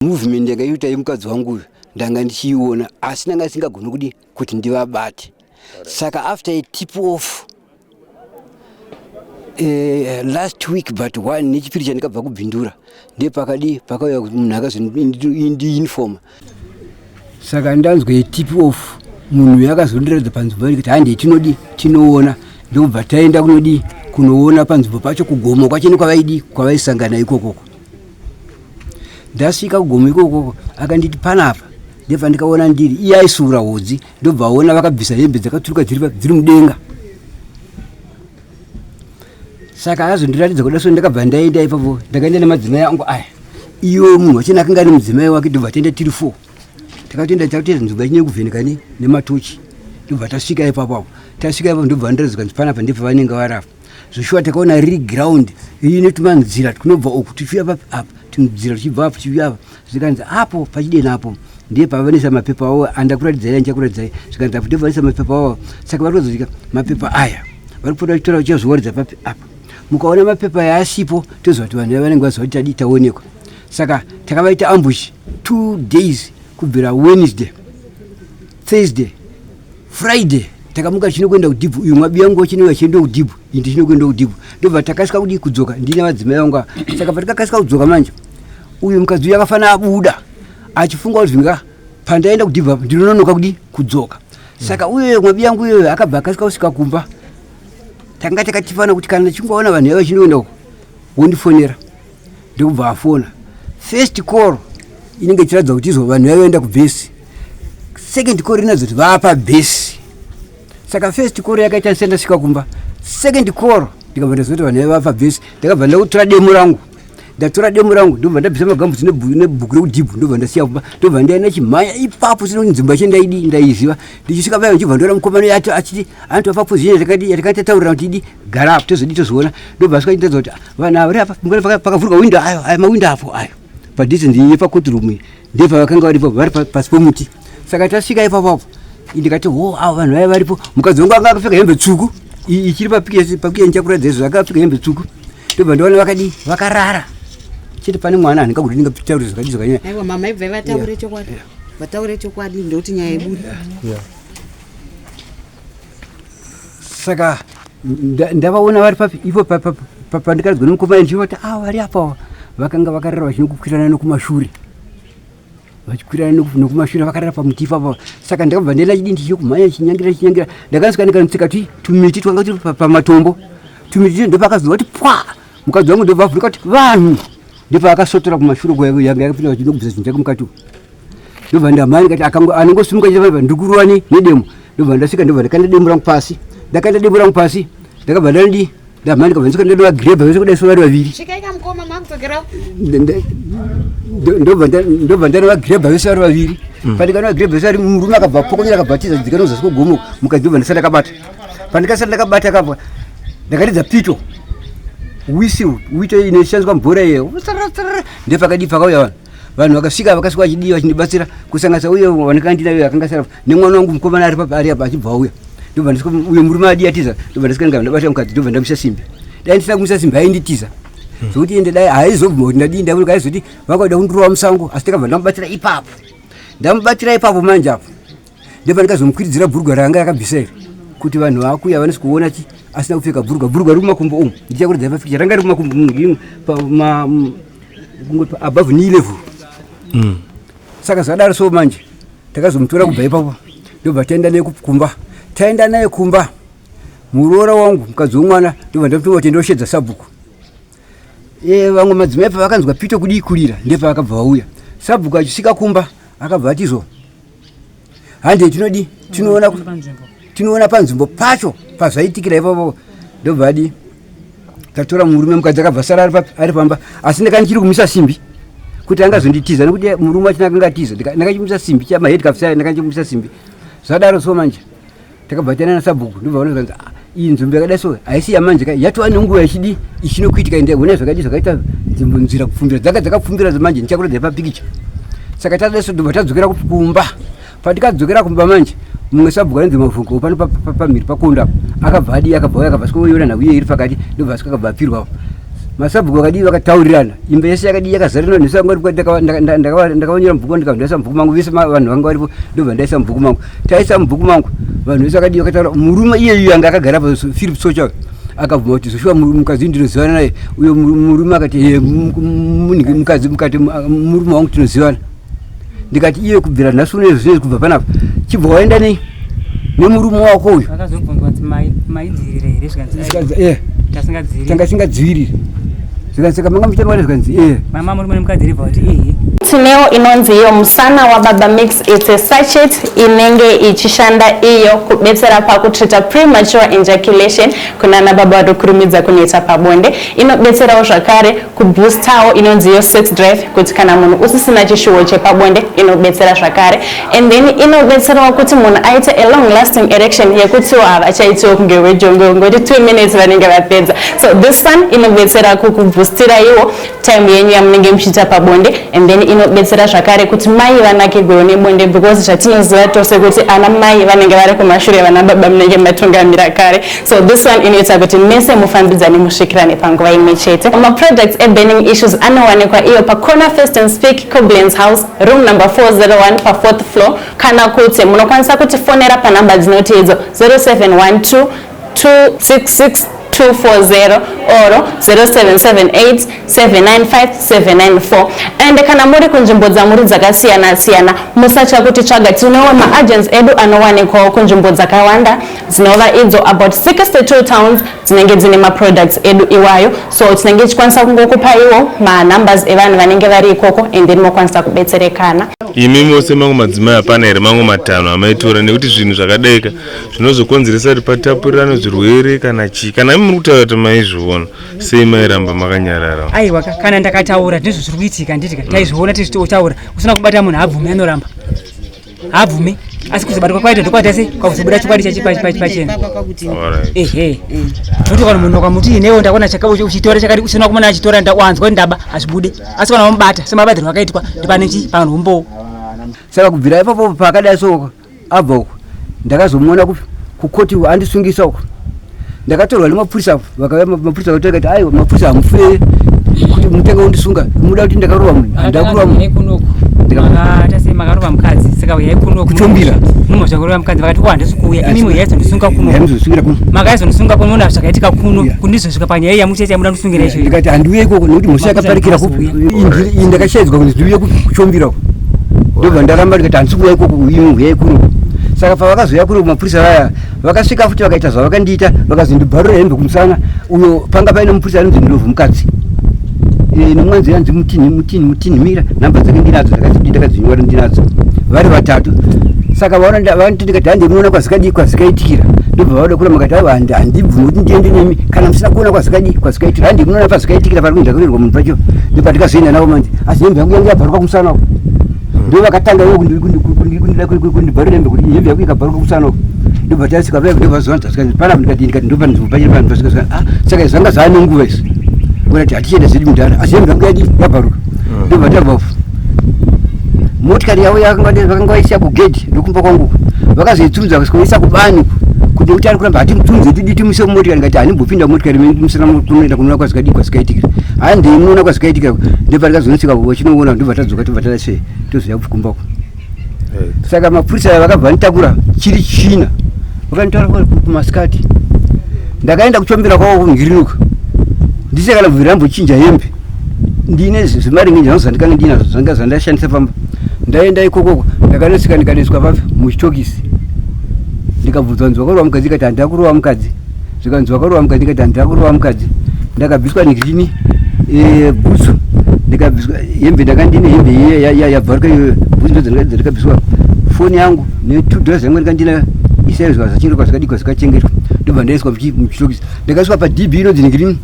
Movement yanga ichiita yemukadzi wangu uyu ndanga ndichiiona asi ndanga ndisingagoni kudi kuti ndivabate. Saka after a tip off last week but one nechipiri chandikabva kubhindura ndepakadii pakauya munhu akazondiinforma. Saka ndanzwa a tip off munhu uyu akazondiratidza panzvimbo yake kuti handei tinodii tinoona, ndokubva taenda kunodii kunoona panzvimbo pacho kugomo kwacho nekwavaidii kwavaisangana ikokoko. Ndasvika kugomo ikoko akanditi panapa ndobva ndikaona ndiri iye aisura hodzi ndobva aona vakabvisa hembe dzakaturuka dziri mudenga. Saka akazondiratidza kuda so ndakabva ndaenda ipapo ndakaenda nemadzimai angu aya. Iyo munhu wachena akanga ane mudzimai wake ndobva taenda tiri 4. Takatoenda takatoenda nzvimbo yachinye kuvheneka nematochi ndobva tasvika ipapo apo. Tasvika ipapo ndobva ndiradzwa kanzi panapa ndipo pavanenge vari apa. Zveshuwa takaona riri ground riine tumanzira tunobva uku tichiuya papi apa tunzira tuchibva apa tichiuya apa zvikanzi apo pachidena apo ndiye pavanoisa mapepa awo andakuratidzai andichakuratidzai zvikanzi apo ndiye pavanoisa mapepa awo. Saka vari kuzosvika mapepa aya vari kupota vachitora vachizviwaridza papi apa. Mukaona mapepa aya asipo toziva kuti vanhu vanenge vaziva kuti tadii taonekwa. Saka takavaita ambush 2 days kubvira Wednesday, Thursday, Friday takamuka tichinokuenda kudhibhu. Uyu mwabi yangu wachinouya chienda kudhibhu, ini ndichinokuenda kudhibhu. Ndobva takasika kudii kudzoka ndine vadzimai vangu ava. Saka patikakasika kudzoka manje uyu mukadzi uyu akafanira abuda achifunga kuti zvinga pandaenda kudhibhu apa ndinononoka kudii kudzoka. Saka uyo mwabi yangu uyoyo akabva akasika kusvika kumba. Tanga takatifana kuti kana ndichingoona vanhu vaya vachinoenda uko wondifonera. Ndokubva afona. First call inenge ichiratidza kuti izvo vanhu vaivaenda kubhesi. Second call inoratidza kuti vapa bhesi. Saka first call yakaita sendasvika kumba. Second call ndikabva ndaziva kuti vanhu vaiva vapa bhesi. Ndakabva ndakutora demo rangu. Ndatora demo rangu ndobva ndabvisa magambutsi nebhuku rekudhibhu ndobva ndasiya kumba. Ndobva ndaenda chimhanya ipapo sino nzvimbo yacho ndaidi ndaiziva. Ndichisvika paya ndichibva ndaona mukomana uya achiti anotova position yatakadi yatakati tataurira kuti idi gara apo tozodii tozoona. Ndobva asvika achitaridza kuti vanhu ava vari apa mukaona pakavhurwa window ayo ayo mawindo apo ayo padistance yepacourt room iyi ndepavakanga varipo vari pasi pomuti. Saka tasvika ipapo apo ndikati ho avo vanhu vaya varipo. Mukadzi wangu anga akapfeka hembe tsvuku ichiri papikicha ndichakuratidza izvo akapfeka hembe tsvuku. Ndobva ndaona vakadii vakarara chete pane mwana handingakuti ndingataure zvakadii zvakanyanya. Aiwa mama ibvai vataure chokwadi. Vataure chokwadi ndokuti nyaya ibude. Saka ndavaona vari papi ipo pandikaridzwa nemukomana ndichiva kuti ava vari apa vakanga vakarara vachinokukwirana nokumashure vachikwirana nokumashure vakarara pamuti ipapo. Saka ndakabva ndaenda chidii ndichikumhanya ndichinyangira ndichinyangira ndakasvika ndikanotsika tumiti twanga turi pamatombo tumiti ndopakazonzwa kuti pwa mukadzi wangu ndobva avhurika kuti vanhu ndopavakasotora kumashure yanga yakapinda vachinokubvisa zvinhu zvake mukati umu. Ndobva ndamhanya ndikati anongosimuka chete panapa ndikuruwa nedemo. Ndobva ndasvika ndobva ndakanda demo rangu pasi. Ndakanda demo rangu pasi ndakabva ndadii ndamhanya ndikabva ndasvika ndadova grabha vese kudai so vari vaviri. Svikai kamukoma makudzokerawo. Ndobva ndarova grabha vese vari vaviri. Pandikanoa grabha vese vari murume akabva apokonyera akabva atiza dzika nozasi kwegomo mukadzi ndobva ndasati ndakabata. Pandikasati ndakabata akabva ndakaridza pito whistle wito inoshandiswa mvura iyo ndepakadii pakauya vanhu. Vanhu vakasvika vakasvika vachidii vachindibatsira kusanganisa uye vanenge ndinayo akanga asara nemwana wangu mukomana ari papa ari apa achibva auya. Ndobva ndasvika uyo murume adii atiza ndobva ndasvika ndikabva ndabata mukadzi ndobva ndamuisa simbi. Dai ndisina kumuisa simbi ainditiza. Zvekuti ende dai haizobvuma kuti ndadii ndaburuka aizoti vanga kuda kundirova musango asi ndakabva ndamubatira ipapo. Ndamubatira ipapo manje apo. Ndobva ndikazomukwiridzira bhurugwa raanga akabvisa iri kuti vanhu vakuya vanesi kuona chi asina kupfeka bhurugwa. Bhurugwa riri kumakumbo umu. Ndichakuratidza papikicha ranga riri kumakumbo umu, kungoti above knee level. Saka zvadaro so manje takazomutora kubva ipapo ndobva taenda naye kumba. Taenda naye kumba muroora wangu mukadzi womwana ndobva ndamutuma kuti ndoshedza sabhuku. Vamwe madzimai pavakanzwa pito kudii kurira ndepavakabva vauya. Sabhuku achisvika kumba akabva ati izvo hande tinodi tinoona panzvimbo pacho pazvaitikira ipapo. Ndobva adi tatora murume mukadzi akabva sara ari pamba asi ndakanga ndichiri kumisa simbi kuti angazonditiza nekuti murume wacho akanga atiza. Ndakachimisa simbi chamaheadcuffs aya ndakachimisa simbi. Zvadaro so manje takabva taenda nasabhuku ndobva vaona zvikanzi, iyi nzvimbo yakadai so haisi yamanje ka yatova nenguva ichidi ichinokuitika ende hona zvakadii zvakaita nzvimbo nzira kupfumbira dzanga dzakapfumbira manje ndichakuratidza papikicha. Saka tadai so ndobva tadzokera kumba. Patikadzokera kumba manje mumwe sabhuku anonzi Mavhungo pano pamhiri pakondo apo akabva adii akabva auya akabva asvika oiona nhau iye iri pakati ndobva asvika akabva apirwa apo. Masabhuku vakadii vakataurirana, imba yese yakadii yakazarira vanhu vese vanga varipo. Ndakavanyora mubhuku, ndikabva ndaisa mubhuku mangu vese vanhu vanga varipo, ndobva ndaisa mubhuku mangu. Taisa mubhuku mangu, vanhu vese vakadii vakataura. Murume iyeyu anga akagara pa Philip Socha akabvuma kuti zvoshuwa mukadzi ndinozivana naye. Uyo murume akati mukadzi mukati murume wangu tinozivana. Ndikati iye kubvira nhasi uno izvo kubva panapa chibva waenda nei nemurume wako uyu. Vakazobvunzwa kuti maidzivirira here, zvikanzi eh tasingadziviriri. Tanga singadziviriri. Zvikanzi saka manga muchita mwana, zvikanzi eh. Mama murume nemukadzi ribva kuti ehe. Tinewo inonzi iyo Musana waBaba Mix. It's a sachet inenge ichishanda iyo kubetsera pakutreata premature ejaculation kunana baba vatokurumidza kunetsa pabonde. Inobetserawo zvakare kuboostawo inonzi iyo sex drive, kuti kana munhu usisina chishuwo chepabonde inobetsera zvakare. And then inobetserawo kuti munhu aite a long lasting erection, yekutiwo havachaitiwo kunge wejongwe, ngoti 2 minutes vanenge vapedza. So this one inobetsera kukuboostira iwo time yenyu yamunenge muchiita pabonde. And then inobetsera zvakare kuti mai vanakirwewo nebonde, because zvatinoziva tose kuti ana mai vanenge vari kumashure, vana baba munenge matungamira kare. So this one inoita kuti mese mufambidzane, musvikirane panguva imwe chete. Maproducts eBurning Issues anowanikwa iyo paCorner First and Speak, Coblens House, room number 401, pafourth floor, kana kuti munokwanisa kutifonera panhamba dzinoti idzo 0712 266 240 or 0778 795 794. And kana muri kunzvimbo dzamuri dzakasiyana-siyana, musatya kutitsvaga. Tinewo maagents edu anowanikwawo kunzvimbo dzakawanda, dzinova idzo about 62 towns dzinenge dzine maproducts edu iwayo. So tinenge tichikwanisa kungokupaiwo manumbers evanhu vanenge vari ikoko, and then mokwanisa kubetserekana. Imi mose mamwe madzimai, hapana here mamwe matanho amaitora? Nekuti zvinhu zvakadaika zvinozokonzeresa kuti patapurirano zvirwere kana chii. Kana imi muri kutaura kuti maizviona, sei mairamba makanyarara? Aiwa, kana ndakataura ndizvo zviri kuitika, nditika taizviona tichitotaura. Usina kubata munhu habvumi, anoramba, habvumi. Asi kuzobatwa kwaita ndokwaita sei, kwakuzobuda chokwadi pachena. Ehe, nokuti kana munhu ukamuti inewo ndakuona uchitora chakati, usina kumona achitora, wanzwa kuti ndaba, hazvibude. Asi kana wamubata semabatirwo akaitwa, ndipane chi panhu umbowo. Saka kubvira ipapo paakadai so abva uko, ndakazomuona kukoti andisungisa uko. Ndakatorwa nemapurisa, vakauya mapurisa, vakatora kati aiwa, mapurisa hamufee kuti mutenge undisunga, muda kuti ndakarova munhu, handakurova munhu. Kunoku makatase makarova mukadzi, saka uyai kunoku. Kutombira. Mumo zvakurova mukadzi, vakati ko handisi kuuya, imimi yaizondisunga kuno. Yamuzosungira kuno. Makaizondisunga kuno, muna zvakaitika kuno. Yeah. Kundizosvika panyaya yamuchaita yamuda ndisungira izvo. Ndikati handiuye ikoko nekuti mhosva yakaparikira kupi? Iyi ndakashaidzwa kuti ndiuye kuchombira uko, ndobva ndaramba, ndikati handisi kuuya ikoko, imi huyai kuno. Saka pavakazouya kuno mapurisa vaya vakasvika futi vakaita zvavakandiita, vakazondibvarura hembe kumusana. Uyo panga paine mupurisa anonzi Ndlovu mukadzi, nomwanzi anzi Mutini, Mutini, Mutini mira, nhamba dzake ndinadzo, ndakadzinyora, ndinadzo, vari vatatu. Saka vaona vanoti, ndikati hande munoona kwazvikadii, kwazvikaitikira. Ndobva vauda kuramba, makati aiwa, handibvumi kuti ndiende nemi kana musina kuona kwazvikadii, kwazvikaitikira. Hande munoona pazvikaitikira, pari kuenda kurerwa munhu pacho. Ndopandikazoenda navo manje, asi hembe yangu yange yabvaruka kumusana uko. Ndo vakatanga ivo kundibvarura hembe, kuti hembe yangu ikabvaruka kumusana uko. Ndobva tasvika paya, ndobva zvanzi panapa. Ndikati ndopanzvimbo pachiri pano pasvika. Ah, saka zvanga zvaa nenguva izvi, kuti hatichienda zvedu mudhara, asi hembe yangu yadi yabvaruka. Ndobva tabva, motikari yavo vakanga vaisiya kugedhi ndokumba kwangu, vakazoitunza kusvika kubani, kuti nekuti ari kuramba hatimutunze, tidi timuise mumotikari. Ngati handimbopinda mumotikari musina kunoenda kunoona kwazvikadii, kwazvikaitikira. Handei munoona kwazvikaitikira. Ndobva ndikazonosvika vachinoona, ndobva tadzoka, tobva tadasei, tozoya kumbako. Saka mapurisa aya vakabva vanditakura chiri china, vakanditora kumasikati. Ndakaenda kuchombera kwavo kungirinuka, ndisina kana bvira ndambochinja hembe, ndine zvemaringe zvangu zvandikanga ndinazvo, zvanga zvandashandisa pamba. Ndaenda ikokoko, ndakanosvika, ndikanoiswa papi, muchitokisi. Ndikabvunzwa nzi wakarova mukadzi, ikati handina kurova mukadzi. Zvikanzi wakarova mukadzi, ndikati handina kurova mukadzi. Ndakabviswa negirini, bhutsu, ndikabviswa hembe, ndakandine hembe iye yabvaruka iyoyo, bhutsu ndo dzandakabviswa, foni yangu ne2 dollars yangu ndikandina isaizwa zvachengetwa zvakadikwa zvikachengetwa. Ndobva ndaiswa muchitokisi, ndakaiswa paDB inonzi negirini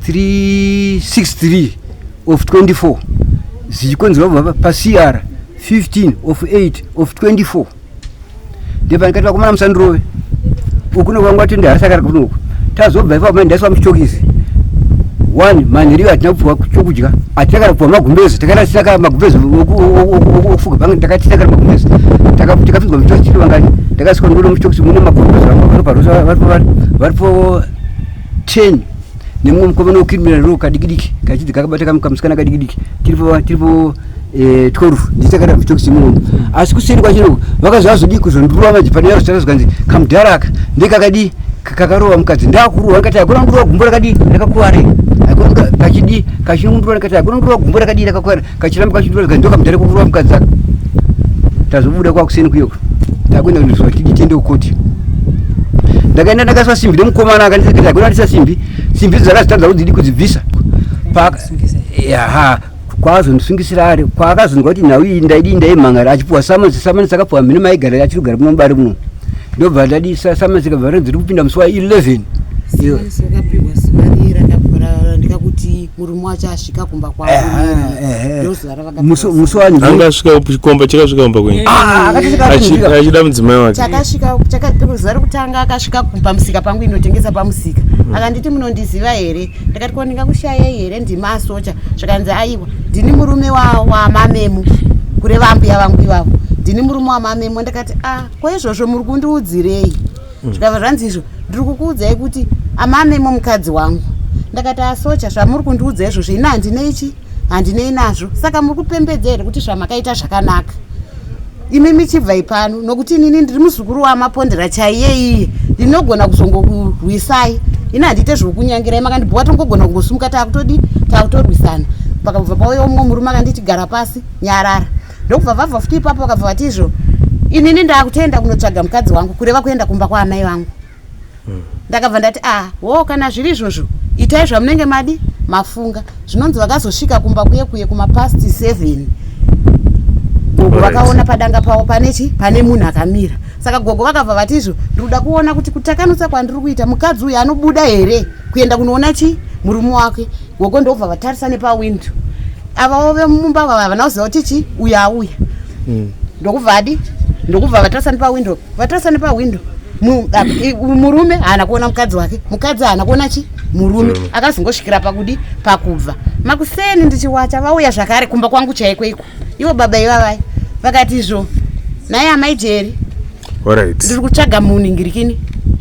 363 of 24, zvichikonzerwa kubva paCR 15 of 8 of 24. Ndobva ndikati vakomana musandirove, uku nokwangu atende harasakara kunoku. Tazobva ipapo manje ndaiswa muchitokisi one. Manheru hatina kupiwa chokudya, hatina kana kupiwa magumbezi, takaita tisina kana magumbezi okufuga bhange, takatisina kana magumbezi. Tikapinzwa muchitokisi tiri vangani? Ndakasvika ndoona muchitokisi mune magumbezi varipo 10. Nemumwe mukomana wecriminal law kadikidiki kachidzi kakabata kamusikana kadikidiki, tiripo tiripo 12 nditakada muchitokisi imomo. Asi kuseri kwachino vakazi vazodii kuzondurova manje pane yarosara, zvikanzi kamudhara aka ndekakadii kakarova mukadzi. Ndakurohwa, ndikati hakuna kundurova, gumbo rakadii rakakuvara, hakuna kachidii kachinondurova. Ndikati hakuna kundurova, gumbo rakadii rakakuvara. Kachiramba kachindurova, zvikanzi ndokamudhara kokurova mukadzi aka. Tazobuda kwakuseni kuyoko, takuenda kundozwa tidi tiende kukoti. Ndakaenda ndakaswa simbi nemukomana, akanditi hakuna ndisa simbi. Simbi dzakazitadza kudzidi kudzibvisa. Yaha, kwazondisungisira ari kwaakazonzwa kuti nhau iyi ndaidii ndaimhangara, achipuwa summons. Summons akapuwa mhino maigara, achiri kugara muno mubari muno. Ndobva ndadi summons ikabva ranzi riri kupinda musi wa11. Summons wakapiwa zuva riye rakabva ndikakuti murume wacho asvika kumba kwavo, ndozuva ravakapiwa. Musi wani? Anga asvika, chikomba chakasvika kumba kwenyu achida mudzimai wake? Chakasvika zuva rekutanga akasvika pamusika pangu, inotengesa pamusika. Akanditi, "Munondiziva here?" Ndakati, "Ko ndingakushayei here? Ndima asocha." Zvakanzi, "Aiwa, ndini murume wamamemu," kureva ambuya vangu ivavo. "Ndini murume wamamemu." Ndakati, "A, ko izvozvo muri kundiudzirei?" Zvikabva zvanzi, "Izvo ndiri kukuudzai kuti amamemo mukadzi wangu." Ndakati, "Asocha, zvamuri kundiudza izvozvo ini handinei chi handinei nazvo. Saka muri kupembedza here kuti zvamakaita zvakanaka imi michibvai pano? Nokuti inini ndiri muzukuru wamapondera chaiye iye, ndinogona kuzongokurwisai. Ini handiite zvokunyangirai, makandibhowa, tongogona kungosumuka taakutodi taakutorwisana." Pakabva pauya umwe murume akanditi, "Gara pasi, nyarara." Ndokubva vabva futi ipapo, vakabva vati izvo inini ndaakutoenda kunotsvaga mukadzi wangu, kureva kuenda kumba kwaamai vangu. Ndakabva ndati, "A wo, kana zviri izvozvo itai zvamunenge madi mafunga." Zvinonzi vakazosvika kumba kuye kuye kumapast 7, gogo vakaona padanga pavo pane chi pane munhu akamira. Saka gogo vakabva vati izvo, "Ndiri kuda kuona kuti kutakanutsa kwandiri kuita mukadzi uyu anobuda here kuenda kunoona chi murume wake." Gogo ndobva vatarisa nepawindo. Avavo vemumba ava havana kuziva kuti chi uyu auya. Ndokubva adi ndokubva vatarisa nepawindo, vatarisa nepawindo, murume haana kuona mukadzi wake, mukadzi haana kuona chi murume. Akazongosvikira pakudi pakubva makuseni ndichiwacha, vauya zvakare kumba kwangu chaiko iko, ivo baba ivavai vakati izvo, "Naye amai Jeri, ndiri kutsvaga munhingirikini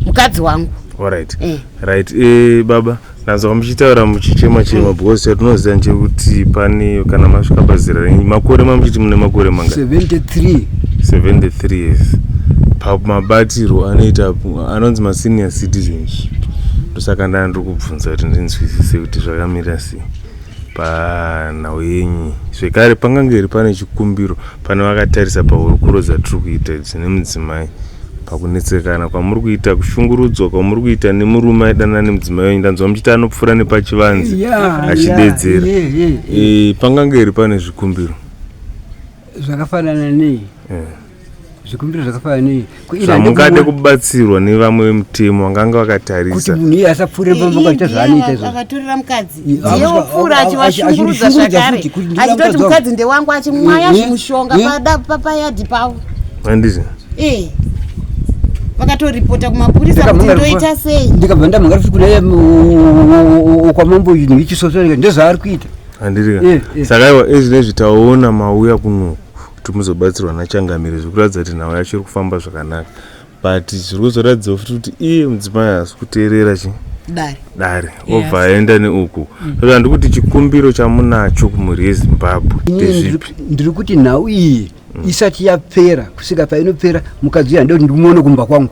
mukadzi wangu." Alright. Eh. Right, baba, ndanzwa muchitaura muchichema chema because chatinoziva ndechekuti pane kana masvika pazera renyu, makore mamuchiti mune makore manga? 73. 73 years. Pamabatirwo anoita anonzi masenior citizens, ndosaka ndaa ndiri kubvunza kuti ndinzwisise kuti zvakamira sei panhau yenyu. Zvekare pangange iri pane chikumbiro pane vakatarisa pahurukuro dzatiri kuita idzi nemudzimai, pakunetsekana kwamuri kuita, kushungurudzwa kwamuri kuita nemurume aidanana nemudzimai wenyu. Ndanzwa muchiti anopfuura nepachivanze achidedzera. Pangange iri pane zvikumbiro? Zvakafanana nei? Zvikumbiro zvakafanana nei? Ko ini Zvamungade handikuona kubatsirwa nevamwe vemutemo vanganga kuti vakatarisa munhu iye asapfuurire pamba kaita zvaanoita izvozvo. Akatorera mukadzi, ndiye ndiye wopfuura achivashungurudza achishungurudza zvakare, futi, kuti ndinoda achitoti mukadzi wangu. Mukadzi ndewangu, achimwaya zvimushonga payadhi pavo. Handiti? Eh, vakatoripota kumapurisa kuti ndoita sei. Ndikabva ndamhangara futi kuna kwamambo ichisoso, ndezvaari kuita. Handiti? Eh. Saka aiwa, ezvinezvi taona mauya kuno kuti muzobatsirwa nachangamire, zvikuratidza kuti nhau yacho iri kufamba zvakanaka, but zviri kuzoratidzawo futi kuti iye mudzimai haasi kuteerera chi Dare. Dare obva aenda neuku. Saka ndikuti chikumbiro chamunacho kumhuri yeZimbabwe Inini ndezvipi? Ndiri kuti nhau iyi isati yapera, kusvika painopera, mukadzi uyu handida kuti ndimuone kumba kwangu.